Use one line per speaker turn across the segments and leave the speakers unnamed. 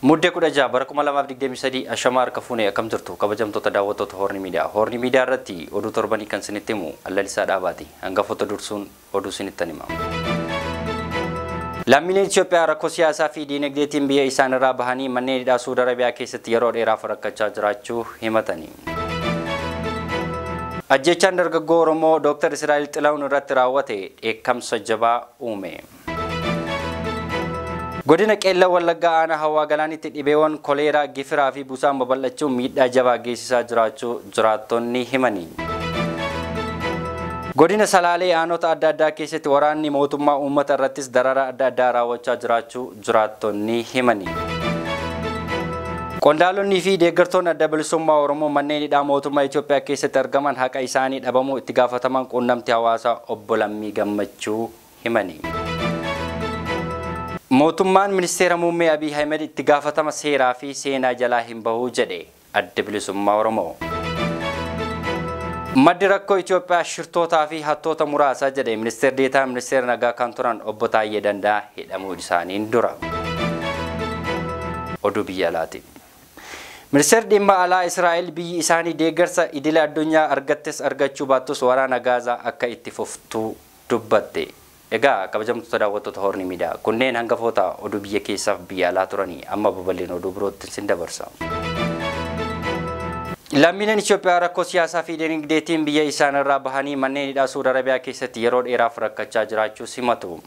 Muddee 16 bara 2023 ashamaa harka fuunee akkam jirtu kabajamtoota daawwattoota Hoorni Miidiyaa. Hoorni Miidiyaa irratti oduu torbanii kan isinitti himu Allalisaa Dhaabaati. Hangafoota dursuun oduu isinittan hima. Lammiileen Itoophiyaa rakkoo siyaasaa fi diinagdeetiin biyya isaanirraa bahanii manneen hidhaa Suudi Arabiyaa keessatti yeroo dheeraaf rakkachaa jiraachuu himatani. Ajjechaan dargaggoo Oromoo Dr. Israa'el Xilahuun irratti raawwate dheekkamsa jabaa uume. Godina Qeellan Wallaggaa aanaa Hawaa Galaanitti dhibeewwan koleeraa, gifiraa fi busaan babal'achuun miidhaa jabaa geessisaa jiraachuu jiraattonni himani. Godina Salaalee aanota adda addaa keessatti waraanni mootummaa uummata irrattis darara adda addaa raawwachaa jiraachuu jiraattonni himani. Qondaalonni fi deeggartoonni adda bilisummaa Oromoo manneen hidhaa mootummaa Itoophiyaa keessatti argaman haqa isaanii dhabamuu itti gaafataman quunnamtii hawaasaa obbo Lammii Gammachuu himani. Mootummaan ministeera muummee Abiy Ahmed itti gaafatama seeraa fi seenaa jalaa hin bahuu jedhe adda bilisummaa Oromoo. Maddi rakkoo Itoophiyaa shirtootaa fi hattoota muraasa jedhe ministeerri deetaa ministeera nagaa kan turan obbo Taayyee Danda'aa hidhamuu isaaniin dura. Oduu biyya alaatiin. Ministeerri dhimma alaa Israa'el biyyi isaanii deeggarsa idila addunyaa argattes argachuu baattus waraana Gaazaa akka itti fuftuu dubbatte. Egaa kabajamtoota daawwattoota Hoorni Miidiyaa kunneen hangafoota oduu biyya keessaaf biyya alaa turanii amma babal'een oduu birootti sin dabarsa. Lammiileen Itoophiyaa rakkoo siyaasaa fi dinagdeetiin biyya isaanirraa bahanii manneen hidhaa Suudi Arabiyaa keessatti yeroo dheeraaf rakkachaa jiraachuu simatu.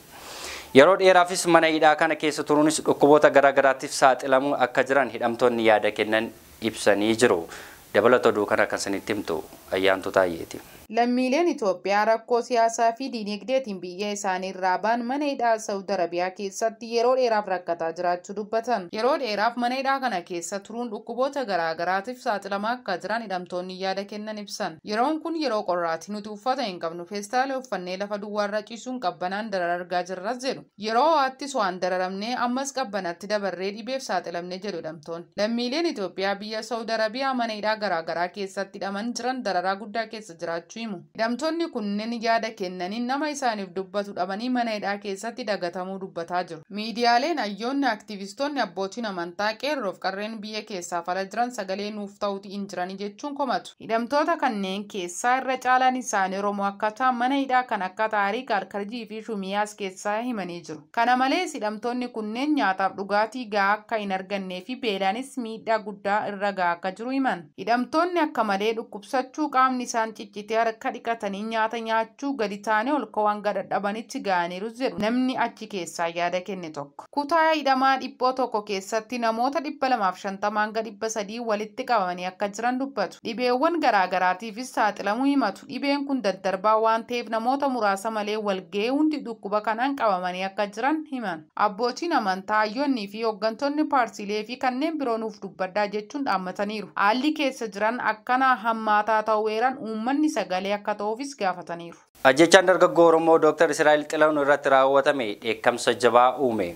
Yeroo dheeraafis mana hidhaa kana keessa turuunis dhukkuboota garaagaraatiif saaxilamuu akka jiran hidhamtoonni yaada kennan ibsanii jiru. Dabalata oduu kana kan isinitti himtu Ayyaantuu Taayyeeti.
Lammiileen Itoophiyaa rakkoo siyaasaa fi diinagdeetiin biyya isaanii irraa ba'an mana hidhaa Saudi Arabiyaa keessatti yeroo dheeraaf rakkataa jiraachuu dubbatan. Yeroo dheeraaf mana hidhaa kana keessa turuun dhukkuboota garaagaraatiif saaxilamaa akka jiran hidhamtoonni yaada kennan ibsan. Yeroon kun yeroo qorraati, nuti uffata hin qabnu, feestaala uffannee lafa duwwaarra ciisuun qabbanaan darara argaa jirras jedhu. Yeroo ho'aattis waan dararamnee ammas qabbanatti dabarree dhibeef saaxilamne jedhu hidhamtoonni. Lammiileen Itoophiyaa biyya Saudi Arabiyaa mana hidhaa garaagaraa keessatti hidhaman jiran dararaa guddaa keessa jiraachuu himu. Hidhamtoonni kunneen yaada kennaniin nama isaaniif dubbatu dhabanii mana hidhaa keessatti dagatamuu dubbataa jiru. Miidiyaaleen, hayyoonni, aktivistoonni, abbootiin amantaa, qeerroof qarreen biyya keessaaf ala jiran sagalee nuuf ta'uuti hin jirani jechuun komatu. Hidhamtoota kanneen keessaa irra caalaan isaanii Oromoo akka ta'an mana hidhaa kan akka Taariik Alkarjii fi Shumiyaas keessaa himanii jiru. Kana malees hidhamtoonni kunneen nyaataaf dhugaatii gahaa akka hin argannee fi beelaanis miidhaa guddaa irra gahaa akka jiru himan. Hidhamtoonni akka malee dhukkubsachuu, qaamni isaan ciccitee harka dhiqatanii nyaata nyaachuu gadi taanee ol ka'uun dadhabanitti ga'aniiru jedhu namni achi keessaa yaada kenne tokko. Kutaa hidhamaa dhiphoo tokko keessatti namoota 250 hanga 300 walitti qabamanii akka jiran dubbatu. Dhibeewwan garaagaraatiifis saaxilamuu himatu. Dhibeen kun daddarbaa waan ta'eef namoota muraasa malee walga'ee hundi dhukkuba kanaan qabamanii akka jiran himan. Abbootiin amantaa, hayyoonnii fi hooggantoonni paartiilee fi kanneen biroo nuuf dubbaddaa jechuun dhaammataniiru. Haalli keessa jiran akkana hammaataa ta'uu eeran uummanni sagalee akka ta'uufis gaafataniiru.
Ajjechaan dargaggoo Oromoo Dr. Israa'el Xilahuun irratti raawwatame dheekkamsa jabaa uume.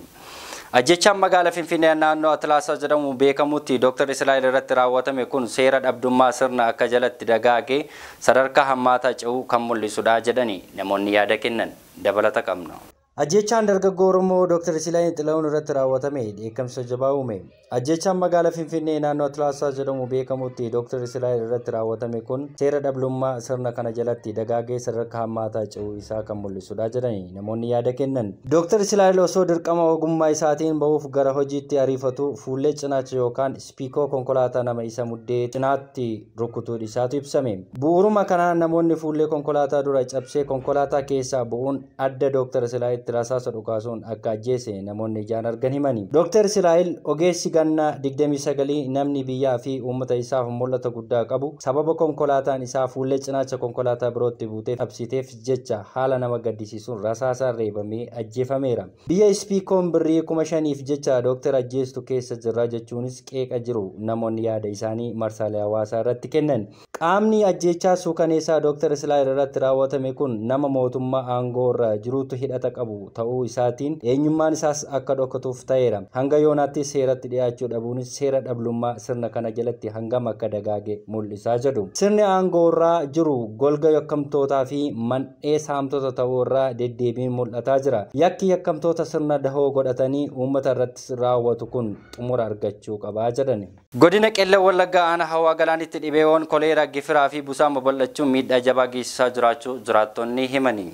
Ajjechaan magaalaa Finfinnee naannoo Atilaasaa jedhamu beekamutti Dr. Israa'el irratti raawwatame kun seera dhabdummaa sirna akka jalatti dagaagee sadarkaa hammaataa ce'uu kan mul'isudha jedhani namoonni yaada kennan dabalata qabna. Ajjechaan dargaggoo Oromoo Dr. Israa'el Xilahuun irratti raawwatame dheekkamsa jabaa uume. Ajjechaan magaalaa Finfinnee naannoo Atilaasaa jedhamu beekamutti Dr. Israa'el irratti raawwatame kun seera dhabdummaa sirna kana jalatti dagaagee sadarkaa hammaataa ce'uu isaa kan mul'isudha jedhani namoonni yaada kennan. Dr. Israa'el osoo dirqama ogummaa isaatiin bahuuf gara hojiitti ariifatu fuullee cinaacha yookaan ispiikoo konkolaataa nama isa muddee cinaatti rukutuu isaatu ibsame. Bu'uuruma kanaan namoonni fuullee konkolaataa dura cabsee konkolaataa keessaa bu'uun adda Dr. Israa'el rasaasa dhukaasuun akka ajjeese namoonni ijaan argan himani. Dr. Israa'el ogeessi ganna 29 namni biyyaa fi uummata isaaf mul'ata guddaa qabu sababa konkolaataan isaa fuullee cinaacha konkolaataa birootti buutee dhabsiteef jecha haala nama gaddisiisuun rasaasaan reebamee ajjeefameera. Biyya ispiikoon birrii 5,000 jecha Dr. ajjeestu keessa jirra jechuunis qeeqa jiru namoonni yaada isaanii marsaalee hawaasaa irratti kennan. Qaamni ajjeechaa suukaneessaa Dr. Israa'el irratti raawwatame kun nama mootummaa aangoo irra jiruutu hidhata qabu ta'uu isaatiin eenyummaan isaas akka dhokatuuf ta'eera. Hanga yoonaatti seeratti dhiyaachuu dhabuunis seera dhablummaa sirna kana jalatti hangam akka dagaage mul'isaa jedhu. Sirni aangoo irra jiru golga yakkamtootaa fi man'ee saamtota ta'uu irraa deddeebiin mul'ataa jira. Yakki yakkamtoota sirna dahoo godhatanii uummata irratti raawwatu kun xumura argachuu qabaa jedhani. Godina Qellem Wallaggaa aanaa Hawaa Galaanitti dhibeewwan koleeraa, gifiraa fi busaa babal'achuun miidhaa jabaa geessisaa jiraachuu jiraattonni himani.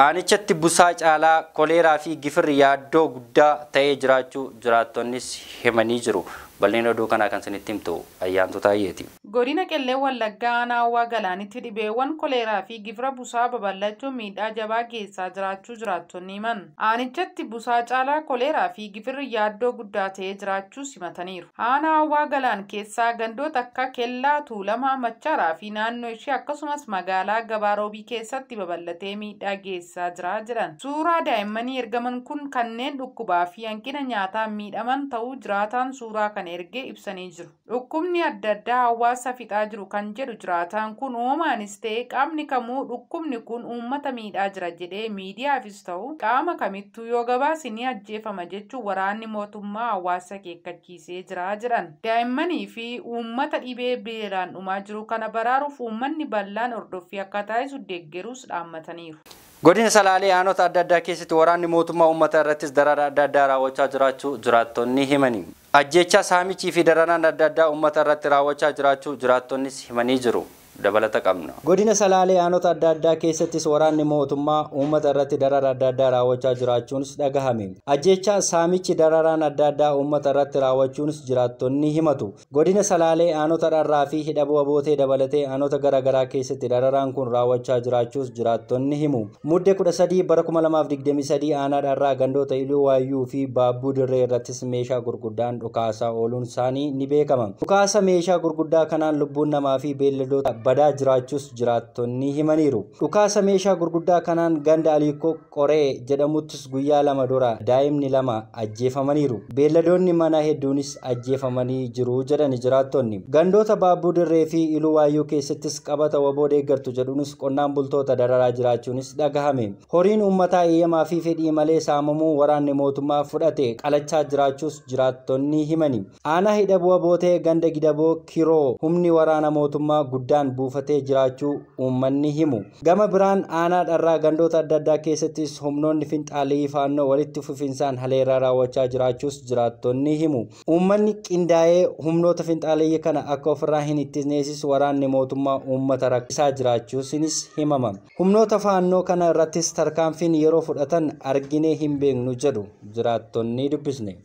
Aanichatti busaa caalaa koleeraa fi gifirri yaaddoo guddaa ta'ee jiraachuu jiraattonnis himanii jiru. Bal'ina oduu kanaa kan isinitti himtu Ayyaantu Taayyeeti.
Godina Qellem Wallaggaa aanaa Hawaa Galaanitti dhibeewwan koleeraa fi gifira busaa babal'achuun miidhaa jabaa geessisaa jiraachuu jiraattonni himan. Aanichatti busaa caalaa koleeraa fi gifirri yaaddoo guddaa ta'ee jiraachuu simataniiru. Aanaa Hawaa Galaan keessaa gandoota akka Kellaa, Tuulamaa, Machaaraa fi naannoo ishee akkasumas magaalaa Gabaaroobii keessatti babal'atee miidhaa geessisaa jira jedhan. Suuraa daa'immanii ergaman kun kanneen dhukkubaa fi hanqina nyaataan miidhaman ta'uu jiraataan suuraa kana ergee ibsanii jiru. Dhukkubni adda addaa hawaasa fixaa jiru kan jedhu jiraataan kun uumamaanis ta'e qaamni kamuu dhukkubni kun uummata miidhaa jira jedhee miidiyaafis ta'u qaama kamittuu yoo gabaase ni ajjeefama jechuun waraanni mootummaa hawaasa akeekkachiisee jira jedhan. Daa'immanii fi uummata dhibee beelaan dhumaa jiru kana baraaruuf uummanni bal'aan hordoffii akka taasisu deeggaruus dhaammataniiru.
Godina Salaalee aanota adda addaa keessatti waraanni mootummaa uummata irrattis dararaa adda addaa raawwachaa jiraachuu jiraattonni himani. Ajjeechaa, saamichii fi dararaan adda addaa uummata irratti raawwachaa jiraachuu jiraattonnis himanii jiru. Dabalata qabna. Godina Salaalee aanota adda addaa keessattis waraanni mootummaa uummata irratti darara adda addaa raawwachaa jiraachuunis dhagahame. Ajjeechaa, saamichi, dararaan adda addaa uummata irratti raawwachuunis jiraattonni himatu. Godina Salaalee aanota Dharraa fi Hidhabuu Abootee dabalatee aanota garaagaraa keessatti dararaan kun raawwachaa jiraachuus jiraattonni himu. Muddee 13 bara 2023 aanaa Dharraa gandoota Iluu Waayyuu fi Baabbuu Dirree irrattis meeshaa gurguddaan dhukaasaa ooluun isaanii ni beekama. Dhukaasa meeshaa gurguddaa kanaan lubbuun namaa fi beelladoota badaa jiraachuus jiraattonni himaniiru. Dhukaasa meeshaa gurguddaa kanaan ganda Aliikoo Qoree jedhamuttis guyyaa 2 dura daa'imni 2 ajjeefamaniiru. Beelladoonni mana hedduunis ajjeefamanii jiru jedhani jiraattonni. Gandoota Baabbuu Dirree fi Iluu Waayyuu keessattis qabata waboo deeggartu jedhuunis qonnaan bultoota dararaa jiraachuunis dhagahame. Horiin uummataa eeyyamaa fi fedhii malee saamamuu waraanni mootummaa fudhate qalachaa jiraachuus jiraattonni himani. Aanaa Hidhabuu Abootee ganda Gidaboo Kiroo humni waraana mootummaa guddaan buufatee jiraachuu uummanni himu. Gama biraan aanaa Dharraa gandoota adda addaa keessattis humnoonni finxaalii faannoo walitti fufinsaan haleeraa raawwachaa jiraachuus jiraattonni himu. Uummanni qindaa'ee humnoota finxaalii kana akka ofirraa hin ittisneesis waraanni mootummaa uummata rakkisaa jiraachuusinis himama. Humnoota faannoo kana irrattis tarkaanfiin yeroo fudhatan arginee hin beeknu jedhu jiraattonni dubbisne.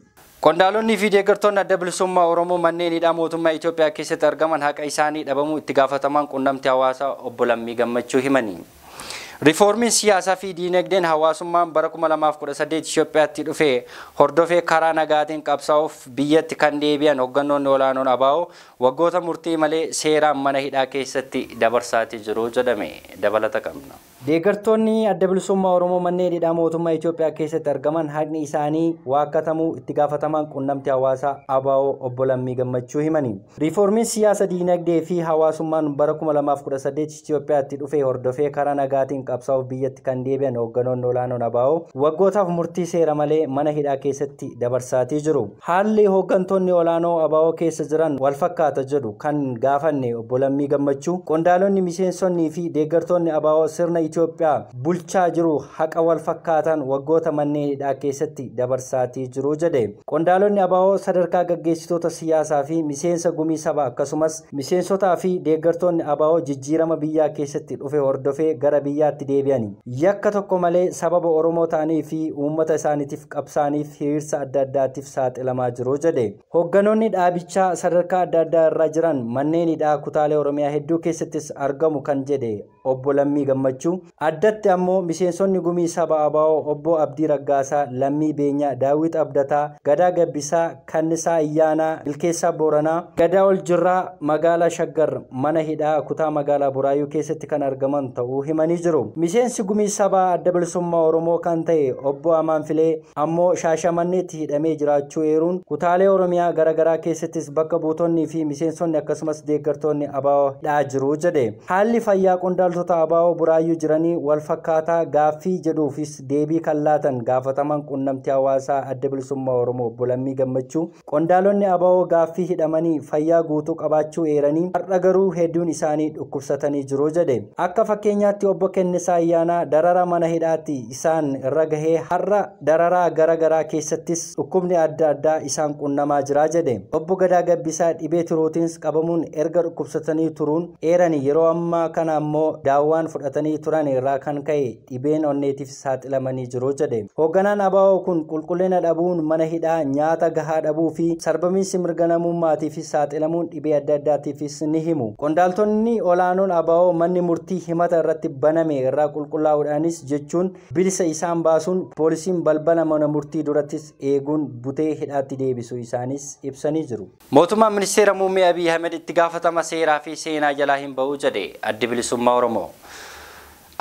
Qondaalonni fi deeggartoonni adda bilisummaa Oromoo manneen hidhaa mootummaa Itoophiyaa keessatti argaman haqa isaanii dhabamuu itti gaafatamaan quunnamtii hawaasaa obbo Lammii Gammachuu himani. Riifoormiin siyaasaa fi diinagdeen hawaasummaan bara 2018 Itoophiyaatti dhufe hordofee karaa nagaatiin qabsaa'uuf biyyatti kan deebi'an hooggantoonni olaanoon ABO waggoota murtii malee seeraan mana hidhaa keessatti dabarsaatii jiru jedhame. Dabalata qabna. Deeggartoonni adda bilisummaa Oromoo manneen hidhaa mootummaa Itoophiyaa keessatti argaman haqni isaanii waakkatamuu itti gaafatamaan quunnamtii hawaasaa ABO obbo Lammii Gammachuu himani. Riifoormiin siyaasa diinagdee fi hawaasummaan bara 2018 Itoophiyaatti dhufe hordofee karaa nagaatiin qabsaa'uuf biyyatti kan deebi'an hooggantoonni olaanoon ABO waggootaaf murtii seera malee mana hidhaa keessatti dabarsaatii jiru. Haalli hooggantoonni olaanoo ABO keessa jiran wal fakkaata jedhu kan gaafanne obbo Lammii Gammachuu qondaalonni, miseensonnii fi deeggartoonni ABO sirna Itoophiyaa bulchaa jiru haqa wal fakkaatan waggoota manneen hidhaa keessatti dabarsaatii jiru jedhe. Qondaalonni ABO sadarkaa gaggeessitoota siyaasaa fi miseensa gumii saba akkasumas miseensotaa fi deeggartoonni ABO jijjiirama biyyaa keessatti dhufe hordofee gara biyyaatti deebi'ani. Yakka tokko malee sababa Oromoo ta'anii fi uummata isaaniitiif qabsaaniif hiriirsa adda addaatiif saaxilamaa jiru jedhe. Hoogganoonni dhaabichaa sadarkaa adda addaa irra jiran manneen hidhaa kutaalee Oromiyaa hedduu keessattis argamu kan jedhe obbo Lammii Gammachuu
Addatti ammoo miseensonni gumii saba ABO obbo Abdii Raggaasaa, Lammii Beenyaa, Daawit Abdataa, Gadaa Gabbisaa, Kannisaa Iyyaanaa, Milkeessaa Booranaa, Gadaa Oljirraa magaalaa Shaggar mana hidhaa kutaa magaalaa Buraayyuu keessatti kan argaman ta'uu himanii jiru. Miseensi gumii sabaa Adda Bilisummaa Oromoo kan ta'e obbo Amaan Filee ammoo Shaashamanneetti hidhamee jiraachuu eeruun kutaalee Oromiyaa garaagaraa keessattis bakka buutonnii fi miseensonni akkasumas deeggartoonni ABO hidhaa jiru jedhe. Haalli fayyaa qondaaltota ABO Buraayyuu jiranii wal fakkaataa gaaffii jedhuufis deebii kan laatan gaafataman quunnamtii hawaasaa Adda Bilisummaa Oromoo obbo Lammii Gammachuu qondaalonni ABO gaaffii hidhamanii fayyaa guutuu qabaachuu eeranii har'a garuu hedduun isaanii dhukkubsatanii jiru jedhe. Akka fakkeenyaatti obbo Kennisaa Ayyaanaa darara mana hidhaatti isaan irra gahee har'a dararaa garaagaraa keessattis dhukkubni adda addaa isaan qunnamaa jira jedhe. Obbo Gadaa Gabbisaa dhibee tiruutiinis qabamuun erga dhukkubsatanii turuun eeranii yeroo ammaa kana ammoo daawwaan fudhatanii turan irraa kan ka'e dhibeen onneetiif saaxilamanii jiru jedhe. Hoogganaan ABO kun qulqullina dhabuun mana hidhaa nyaata gahaa dhabuu fi sarbamiinsi mirga namummaatiif saaxilamuun dhibee adda addaatiifis ni himu. Qondaaltonni olaanoon ABO manni murtii himata irratti baname irraa qulqullaa'uudhaanis jechuun bilisa isaan baasuun poolisiin balbala mana murtii durattis eeguun butee hidhaatti deebisuu isaanis ibsanii jiru.
Mootummaan ministeera muummee Abiy Ahmed itti gaafatama seeraa fi seenaa jalaa hin ba'u jedhe Addi Bilisummaa Oromoo.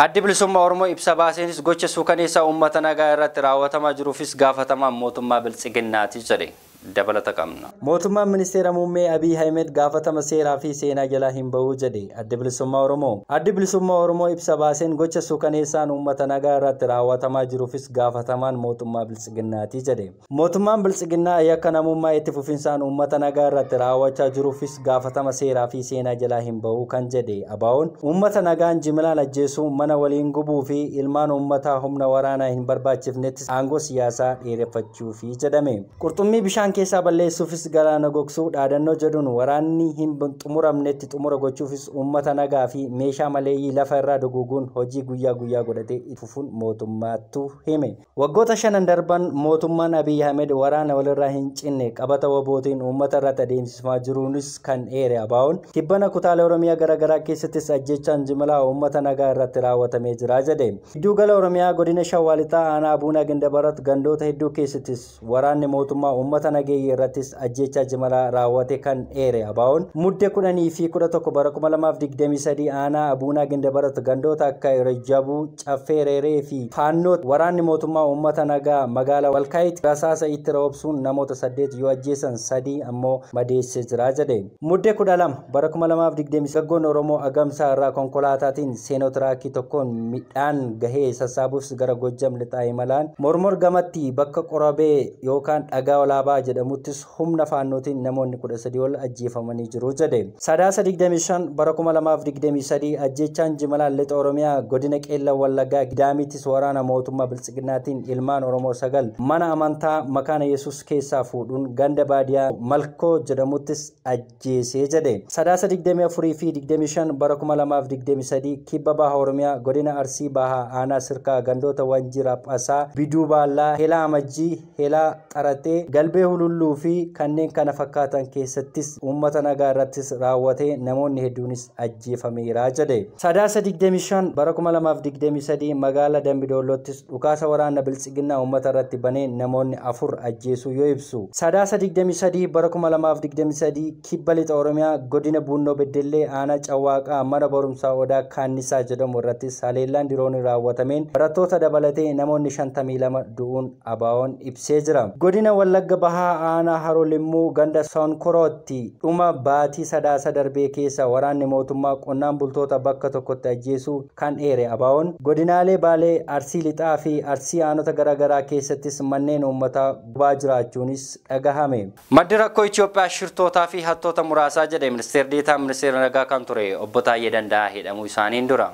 Addi Bilisummaa Oromoo ibsa baaseenis gocha suukaneessaa uummata nagaa irratti raawwatamaa jiruufis gaafatamaan mootummaa Biltsiginnaati jedhe. Dabalata qabna.
Mootummaan ministeera muummee Abiy Ahmed gaafatama seeraa fi seenaa jalaa hin ba'u jedhe Addi Bilisummaa Oromoo. Addi Bilisummaa Oromoo ibsa baaseen gocha suukaneessaan uummata nagaa irratti raawwatamaa jiruufis gaafatamaan mootummaa Biltsiginnaati jedhe. Mootummaan Biltsiginnaa yakka namummaa itti fufinsaan uummata nagaa irratti raawwachaa jiruufis gaafatama seeraa fi seenaa jalaa hin ba'u kan jedhe ABO'n uummata nagaan jimlaan ajjeesuu, mana waliin gubuu fi ilmaan uummataa humna waraanaa hin barbaachifnetti aangoo siyaasaa dheereffachuufi jedhame. Qurxummii bishaan keessaa balleessuufis galaana gogsuu dhaadannoo jedhuun waraanni hin xumuramnetti xumura gochuufis uummata nagaa fi meeshaa maleeyyii lafa irraa duguuguun hojii guyyaa guyyaa godhatee itti fufuun mootummaattu hime. Waggoota shanan darban mootummaan Abiy Ahmed waraana walirraa hin cinne qabata wabootiin uummata irratti adeemsifamaa jiruunis kan eere ABO'n tibbana kutaalee Oromiyaa garaagaraa keessattis ajjechaan jimlaa uummata nagaa irratti raawwatamee jira jedhe. Giddugala Oromiyaa godina Shawaa Lixaa aanaa Abuunaa Gindabarat gandoota hedduu keessattis waraanni mootummaa uummata nageeyyii irrattis ajjechaa jimlaa raawwate kan eere ABO'n mudde 10 fi 11 bara 2023 aanaa Abuunaa Gindabarat gandoota akka Rajabuu, Caffee Reeree fi Faannoo waraanni mootummaa uummata nagaa magaalaa Walkaayit rasaasa itti roobsuun namoota 8 yoo ajjeesan 3 ammoo madeessee jira jedhe. Mudde 12 bara 2023 gaggoon Oromoo Agamsaa irraa konkolaataatiin seenootiraakii tokkoon midhaan gahee sassaabuuf gara Gojjam lixaa imalaan Mormor gamatti bakka qorabee yookaan dhagaa olaabaa jedhamuttis humna faannootiin namoonni 13 ol ajjeefamanii jiru jedhe. Sadaasa 25 bara 2023 ajjechaan jimalaan lixa Oromiyaa godina Qeellan Wallaggaa Gidaamittis waraana mootummaa Biltsiginnaatiin ilmaan Oromoo 9 mana amantaa Makaana Yesuus keessaa fuudhuun ganda baadiyaa Malkoo jedhamuttis ajjeesee jedhe. Sadaasa 24 fi 25 bara 2023 kibba baha Oromiyaa godina Arsii Bahaa aanaa Sirkaa gandoota Wanjii Raphasaa, Biduu Baallaa, Helaa Amajjii, Helaa Xaratee, Galbee Hululluu fi kanneen kana fakkaatan keessattis uummata nagaa irrattis raawwatee namoonni hedduunis ajjeefameera jedhe. Sadaasa 25 bara 2023 magaalaa Dambidollottis dhukaasa waraana Biltsiginnaa uummata irratti banee namoonni 4 ajjeesuu yoo ibsu. Sadaasa 23 bara 2023 kibba lixa Oromiyaa godina Bunnoo Beddellee aanaa Cawwaaqaa mana barumsaa Odaa Kaannisaa jedhamu irrattis haleellaan diroonii raawwatameen barattoota dabalatee namoonni 52 du'uun ABO'n ibsee jira. Godina Wallagga Bahaa aanaa Haroo Limmuu ganda Sonkorootti dhuma baatii sadaasa darbee keessa waraanni mootummaa qonnaan bultoota bakka tokkotti ajjeesuu kan eere ABO'n godinaalee Baalee, Arsii Lixaa fi Arsii aanota garaagaraa keessattis manneen uummataa gubaa jiraachuunis dhagahame.
Maddi rakkoo Itoophiyaa shirtootaa fi hattoota muraasaa jedhe ministeerri deetaa ministeera nagaa kan ture obbo Taayyee Danda'aa hidhamuu isaaniin dura.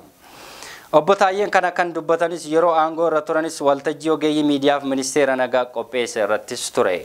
Obbo Taayyeen kana kan dubbatanis yeroo aangoo irra turanis waltajjii ogeeyyii miidiyaaf ministeera nagaa qopheesse irrattis ture.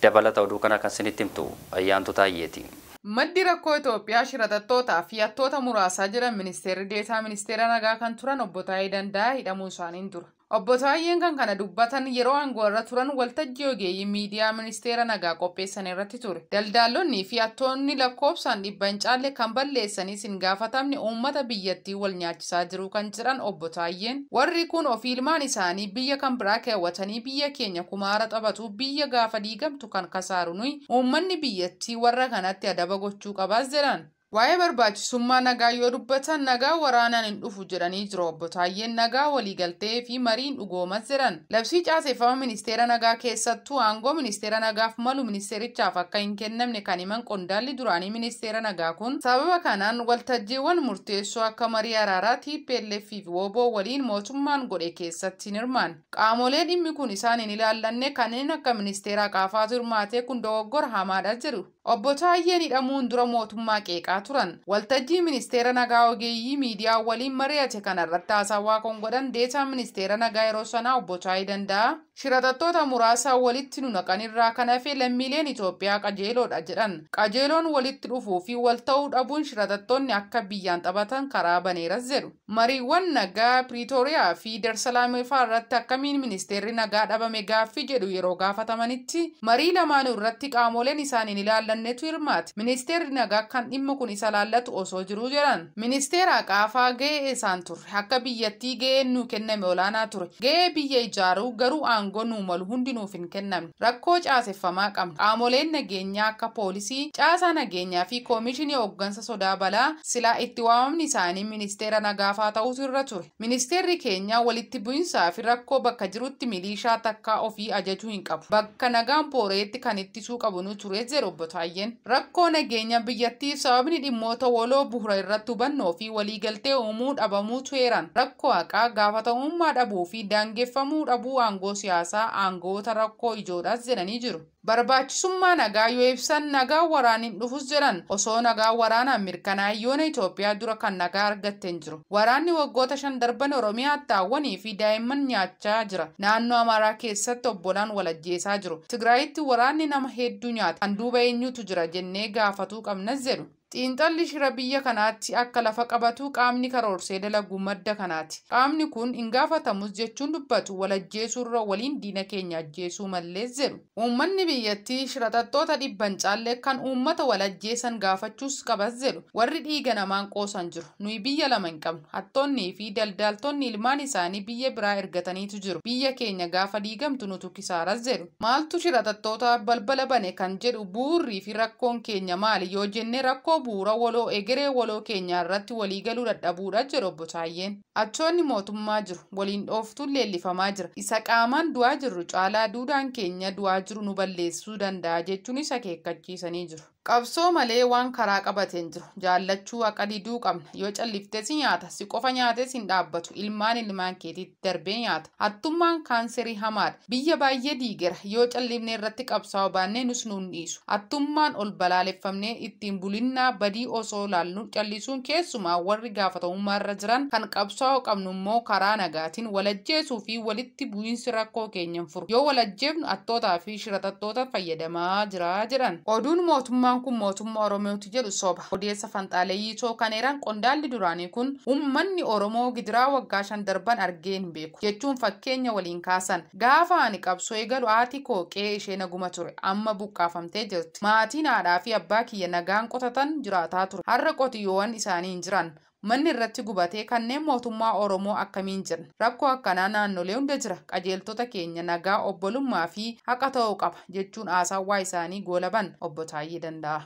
Dabalata oduu kana kan isinitti himtu Ayyaantu Taayyeeti.
Maddi rakkoo Itoophiyaa shirattootaa fi hattoota muraasaa jedhan ministeerri deetaa ministeera nagaa kan turan obbo Taayyee Danda'aa hidhamuu isaaniin dura. Obbo Taayyeen kan kana dubbatan yeroo aangoo irra turan waltajjii ogeeyyii miidiyaa ministeera nagaa qopheessan irratti ture. Daldaalonni fi hattoonni lakkoofsaan dhibba hin caalle kan balleessanis hin gaafatamne uummata biyyattii wal nyaachisaa jiru kan jedhan Obbo Taayyeen. Warri kun ofii ilmaan isaanii biyya kan biraa keewwatanii biyya keenya kumaara taphatu, biyya gaafa diigamtu kan kasaaru nuyi uummanni biyyattii warra kanatti adaba gochuu qabaas jedhan. Waa'ee barbaachisummaa nagaa yoo dubbatan nagaa waraanaan hin dhufu jedhanii jiru. Obbo Taayyeen nagaa waliigaltee fi mariin dhugoomas jedhan. Labsii caaseffama ministeera nagaa keessattuu aangoo ministeera nagaaf malu ministeerichaaf akka hin kennamne kan himan qondaalli duraanii ministeera nagaa kun sababa kanaan waltajjiiwwan murteessoo akka marii araaraa TPLF fi WBO waliin mootummaan godhe keessatti hin hirmaanne. Qaamolee dhimmi kun isaan hin ilaallanne kanneen akka ministeera qaafaatu hirmaate kun dogoggora hamaadha jedhu. Obbo Taayyeen hidhamuun dura mootummaa qeeqaa turan. Waltajjii ministeera nagaa ogeeyyii miidiyaa waliin mari'ate kanarratti haasawaa kan godhan deetaa ministeera nagaa yeroo sanaa Obbo Taayyee Danda'a. Shiratattoota muraasa walitti nu naqanirraa kan hafe lammiileen Itoophiyaa qajeeloodha jedhan. Qajeeloon walitti dhufuu fi wal ta'uu dhabuun shiratattoonni akka biyyaan taphatan karaa baneeras jedhu. Mariiwwan nagaa Piriitooriyaa fi Darsalaam fa'aa irratti akkamiin ministeerri nagaa dhabame gaaffii jedhu yeroo gaafatamanitti marii lamaanuu irratti qaamoleen isaan hin ilaallannetu hirmaate. Ministeerri nagaa kan dhimma kun isa laallatu osoo jiruu jedhan. Ministeera qaafaa ga'ee isaan turre. Akka biyyattii ga'een nuu kenname olaanaa ture. Ga'ee biyya ijaaruu garuu aangoo nuu malu hundi nuuf hin kennamne. Rakkoo caaseffamaa qabna. Qaamoleen nageenyaa akka poolisii, caasaa nageenyaa fi koomishinii hooggansa sodaa balaa silaa itti waamamni isaanii ministeera nagaafaa ta'utu irra ture. Ministeerri keenya walitti bu'insaa fi rakkoo bakka jirutti milishaa takkaa ofii ajajuu hin qabu. Bakka nagaan pooreetti kan ittisuu qabu nu ture jedhu Obbo Taayyeen. Rakkoo nageenya biyyattiif sababni dhimmoota waloo bu'uura irratti hubannoo fi waliigaltee uumuu dhabamuutu eeran. Rakkoo haqaa gaafatamummaa dhabuu fi daangeffamuu dhabuu aangoo siyaasaa aangoota rakkoo ijoodhaas jedhanii jiru. Barbaachisummaa nagaa yoo ibsan nagaa waraaniin dhufus jedhan. Osoo nagaa waraanaan mirkanaa'e yoona Itoophiyaa dura kan nagaa argatte hin jiru. Waraanni waggoota 5 darban Oromiyaa taawwanii fi daa'imman nyaachaa jira. Naannoo Amaaraa keessatti obbolaan wal ajjeesaa jiru. Tigraayitti waraanni nama hedduu nyaata. Kan duuba eenyutu jira jennee gaafatuu qabnas jedhu. Xiinxalli shira biyya kanaatti akka lafa qabatu qaamni karoorsee dalagu madda kanaati. Qaamni kun hin gaafatamus jechuun dubbatu walajjeesuurra waliin diina keenya ajjeesuu mallees jedhu. Uummanni biyyattii shiratattoota dhibban caalle kan uummata walajjeesan gaafachuus qabas jedhu. Warri dhiiga namaan qoosan jiru. Nuyi biyya lama hin qabnu. Hattoonnii fi daldaltoonni ilmaan isaanii biyya biraa ergataniitu jiru. Biyya keenya gaafa diigamtu nutu kisaaras jedhu. Maaltu shiratattoota balbala bane kan jedhu bu'uurrii fi rakkoon keenya maali yoo jenne rakkoo bu'uura waloo egeree waloo keenya irratti waliigaluu dadhabuudha jedhu Obbo Taayyeen. Achoonni mootummaa jiru waliin dhooftuun leellifamaa jira. Isa qaamaan du'aa jirru caalaa duudhaan keenya du'aa jiru nu balleessuu danda'a jechuun isa akeekkachiisanii jiru. Qabsoo malee waan karaa qabateen jiru. Jaallachuu haqa diduu qabna. Yoo callifte si nyaata. Si qofa nyaates hin dhaabbatu. Ilmaan ilmaan keetiitti darbee nyaata. Hattummaan kaanserii hamaadha. Biyya baay'ee diigera. Yoo callifne irratti qabsaa'uu baannee nus nuun dhiisu. Hattummaan ol balaaleffamnee ittiin bulinnaa badii osoo laallu callisuun keessumaa warri gaafatamummaa irra jiran kan qabsaa'uu qabnu immoo karaa nagaatiin walajjeesuu fi walitti bu'iinsi rakkoo keenya hin furu. Yoo walajjeefnu hattootaa fi shiratattoota fayyadamaa jira jedhan. Oduun mootummaan kun mootummaa Oromooti jedhu soba. Odeessa fanxaaleeyyii kan eeran qondaalli duraanii kun uummanni Oromoo gidiraa waggaa 5 darban argee hin beeku jechuun fakkeenya waliin kaasan. Gaafa ani qabsoo eegalu haati koo qe'ee ishee naguma ture. Amma buqqaafamtee jirti. Maatiin haadhaa fi abbaa kiyya nagaan qotatan jiraataa ture. Har'a qotiyyoowwan isaanii hin jiran. Manni irratti gubatee kanneen mootummaa Oromoo akkamiin jiran. Rakkoo akkanaa naannolee hunda jira. Qajeeltota keenya nagaa obbolummaa fi haqa ta'uu qaba jechuun haasawaa isaanii goolaban Obbo Taayyee Danda'a.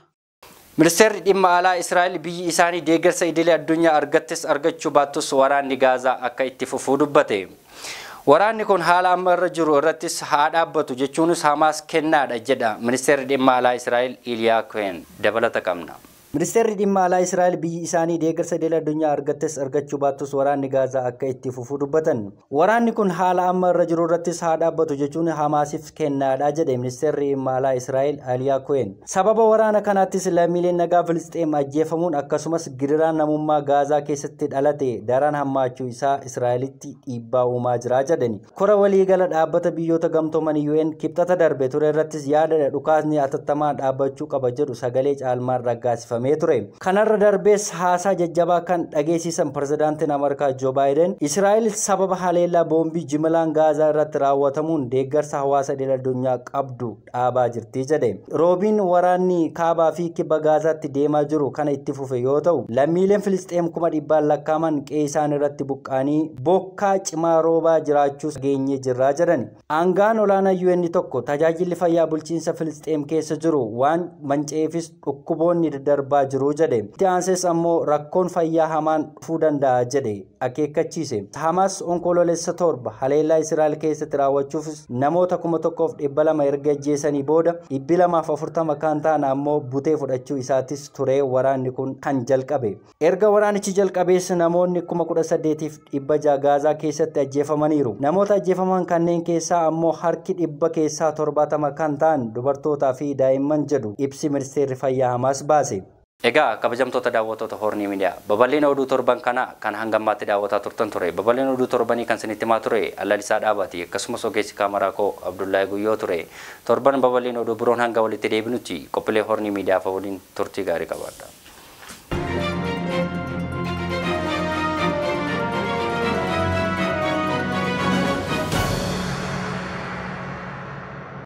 Ministeerri dhimma alaa Israa'el biyyi isaanii deeggarsa idilee addunyaa argattes argachuu baattus waraanni Gaazaa akka itti fufuu dubbate. Waraanni kun haala amma irra jiru irrattis haa dhaabbatu jechuunis Hamaas kennaadha jedha ministeerri dhimma alaa Israa'el Iliyaa Cohen. Dabalata qabna.
Ministeerri dhimma alaa Israa'el biyyi isaanii deeggarsa idilee addunyaa argattes argachuu baattus waraanni Gaazaa akka itti fufuu dubbatan. Waraanni kun haala amma irra jiru irrattis haa dhaabbatu jechuun Hamaasiif kennaadha jedhe ministeerri dhimma alaa Israa'el Eliyaa Cohen. Sababa waraana kanaattis lammiileen nagaa Filisxeem ajjeefamuun akkasumas gidiraan namummaa Gaazaa keessatti dhalate daran hammaachuu isaa Israa'elitti dhiibbaa uumaa jira jedhani. Kora waliigala dhaabbata biyyoota gamtooman UN kibxata darbe ture irrattis yaada dhukaasni atattamaan dhaabbachuu qaba jedhu sagalee caalmaan raggaasifame. taasifamee ture. Kanarra darbees haasaa jajjabaa kan dhageessisan pirezidaantiin Ameerikaa Joo Baayiden Israa'el sababa haleellaa boombii jimlaan Gaazaa irratti raawwatamuun deeggarsa hawaasa idil addunyaa qabdu dhaabaa jirti jedhe. Roobiin waraanni kaabaa fi kibba Gaazaatti deemaa jiru kana itti fufe yoo ta'u, lammiileen Filisxeem 100,000 lakkaa'aman qe'ee isaan irratti buqqaanii bokkaa cimaa roobaa jiraachuus geenyee jirraa jedhan. Aangaan olaanaa UN tokko tajaajilli fayyaa bulchiinsa Filisxeem keessa jiru waan manca'eefis dhukkuboonni daddarbaa jiru jedhe. Itti aansees ammoo rakkoon fayyaa hamaan dhufuu danda'a jedhe akeekkachiise. Hamaas Onkoloolessa 7 haleellaa Israa'el keessatti raawwachuufis namoota 1200 erga ajjeesanii booda 240 kan ta'an ammoo butee fudhachuu isaatis ture waraanni kun kan jalqabe. Erga waraanichi jalqabees namoonni 18,600 Gaazaa keessatti ajjeefamaniiru. Namoota ajjeefaman kanneen keessaa ammoo harki 70% kan ta'an dubartootaa fi daa'imman jedhu ibsi ministeerri fayyaa Hamaas baase.
Egaa kabajamtoota daawwattoota Hornii Miidiyaa, babal'ina oduu torban kana kan hanga ammaatti daawwataa turtan ture. Babal'ina oduu torbanii kan isinitti himaa ture Allalisaa Dhaabaati, akkasumas ogeessi kaameraa koo Abdullahi Guyyoo ture. Torban babal'ina oduu biroon hanga walitti deebinutti qophiilee Hornii Miidiyaa waliin turtii gaarii qabaadha.